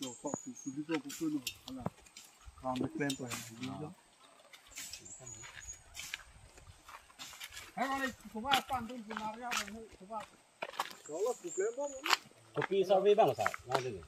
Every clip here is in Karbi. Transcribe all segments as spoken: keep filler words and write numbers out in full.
Lo, kok, suli ko, ko, ko, no, hala. Kam klem pa, lo. Kopi survey bang, sir? Nang dulu.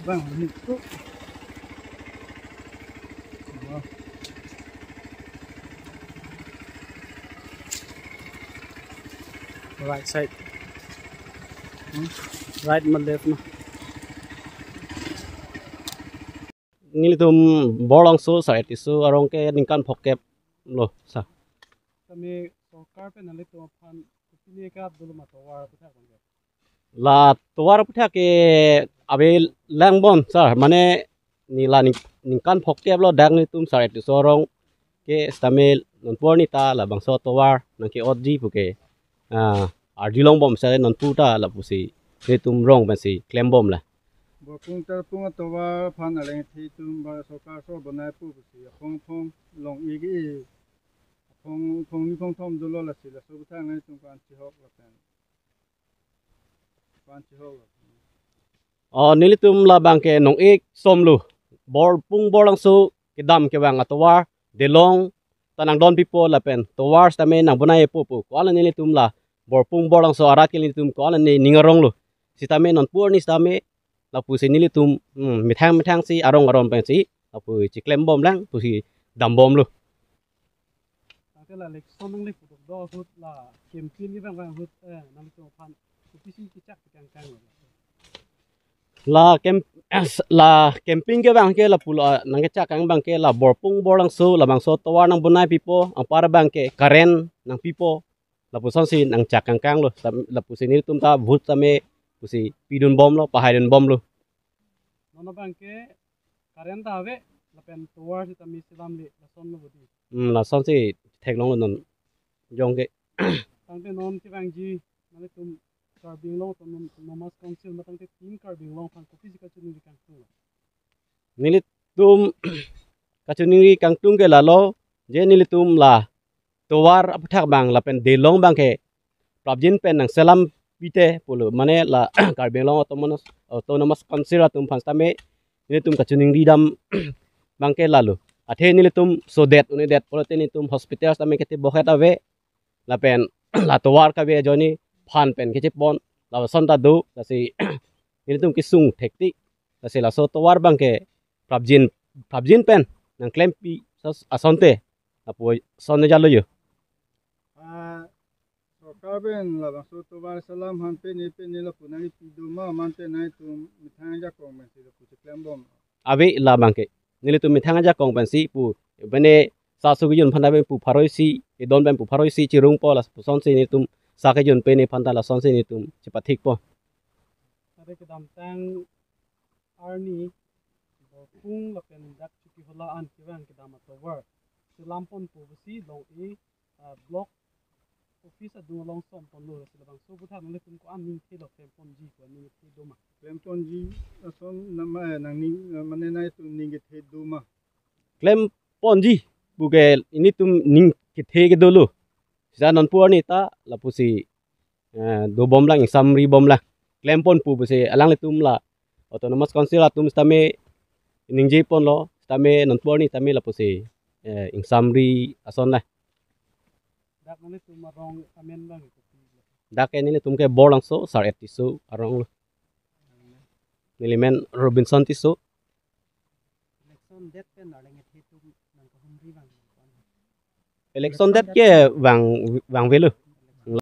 Bang, ini tuh. Right side. Hmm? Right ma left ma. Nelitum Borlangso side isi arong ke ningkan phokep lo, sir. Tame sorkar pen nelitum aphan kopine ka dolo ma tovar aputhak bang ke? La tovar aputhak ke ave lang bom, sir. Mane neli la ning-, ningkan phokep lo dak nelitum side isi arong ke sitame nonpu arni ta labangso tovar nang ke-otji pu ke, ah, arjulong bom sale nonpu ta lapusi nelitum rong pensi klem bom la. Borpung Tarpung atovar aphan arleng the atum ba sorkar so bonai pu pusi aphong aphong long-ik-i, aphong, aphong ni aphong thom dolo, lasi laso aputhak nelitum ko-an chihok lapen. Ko-an chihok lapen. Oh, nelitum labang ke nong-ik som lo. Borpung Borlangso kedam kevang atovar, Delong ta nangdon pipo lapen tovar sitame nang bonai-po pu. Ko-an nelitum la Borpung Borlangso arat ke nelitum ko-an ne ning arong lo. Sitame nonpu arni sitame lapusi nelitum, hmm, methang methang si arong arong pensi lapu chiklem bom lang pusi dam bom lo. Tangte la election nangle pudok do ahut la campaign kevang vang ahut, eh, nangtum aphan kopisi kechak kangkang lo? La camp-, la campaign kevang ke lapulo, ah, nang kechak kang bang ke la Borpung Borlangso labangso tovar nang bonai pipo, anpar bang ke current nang pipo, lapusonsi nang chak kangkang lo, sam-, lapusi nelitum ta vote sitame pusi pidun bom lo, pahaidun bom lo. Non abang ke current ta ave, lapen tovar sitame selam le, lason lo bodi. Hmm, lasonsi theklong lo non jong ke. Tangte non kevangji, nelitum Karbi Anglong Autonom-, Autonomous Council ma tangte Team Karbi Anglong aphan kopisi kachiningri kangtung? Nelitum kachiningri kangtung ke lalo, je nelitum la tovar aputhak bang lapen Delong bang ke prapjin pen nang selam pite pulo, mane la Karbi Anglong Autonomous, Autonomous Council atum aphan sitame nelitum kachiningri dam bang ke lalo. Athe nelitum sodet, unidet pulote nelitum hospital sitame kete bohet ave, lapen la tovar kave ajoine phan pen kechepon, lason ta do, lasi nelitum kesung thektik, lasi laso tovar bang ke prapjin, prapjin pen nang klempi sas-, asonte, lapuson jalo yo. Ah, sorkar pen labangso tovar selam aphan pini pini lapu nangpi do ma, mante nangtum methang ajakong pensi lapu chiklem bom? Ave labang ke. Nelitum methang ajakong pensi pu, bene sasu kejun aphan ave pu pharo isi, edon pen pu pharo isi chirungpo, lapusonsi nelitum sa kejun pini aphan ta lasonsi nelitum chepathikpo. Tangte kedamtang arni Borpung lapen dak Chokihola an kevang kedam atovar selam ponpo pusi long-i, ah, block office adung along som ponlo, lasi labangso aputhak nelitum ko-an ning thelo, klem ponji ko-an ning the do ma? Klem ponji ason nama, eh, nangning, eh, mane nangtum ning kethe do ma? Klem ponji pu ke nelitum ning kethe ke dolo. Sisa nonpu arni ta lapusi, eh, do bom lang, ingsamri bom lang. Klem ponpo pusi alanglitum la Autonomous Council atum sitame ningje ponlo, sitame nonpu arni sitame lapusi, eh, ingsamri ason la. Dak nelitum arong amen bang kopi? Dak ke nelitum ke Borlangso, Sar Etiso arong lo. Neli men Robinson Tisso. Election det pen arleng kethe atum nang kahumri bang? Election det ke vang, vangvelo.